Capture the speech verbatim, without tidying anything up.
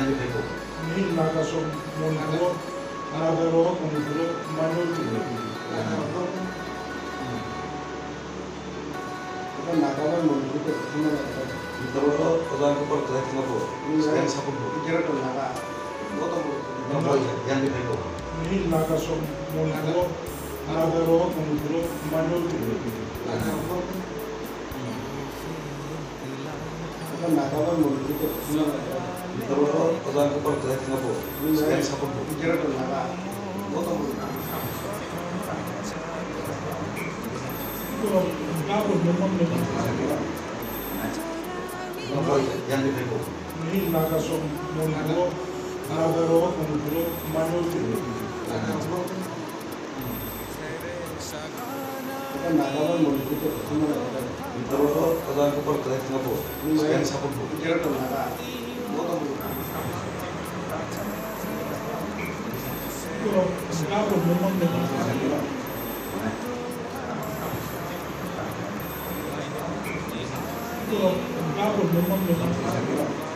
Ni Naga som Manipur, Naga rok Manipur o mano. Naga rok Manipur o thangma naga. Ni Naga. Ni Naga som Manipur, Naga rok Manipur o mano. Naga som Manipur, Naga rok Manipur o mano. Naga rok Manipur o thangma naga. Ni Naga. Ni Naga.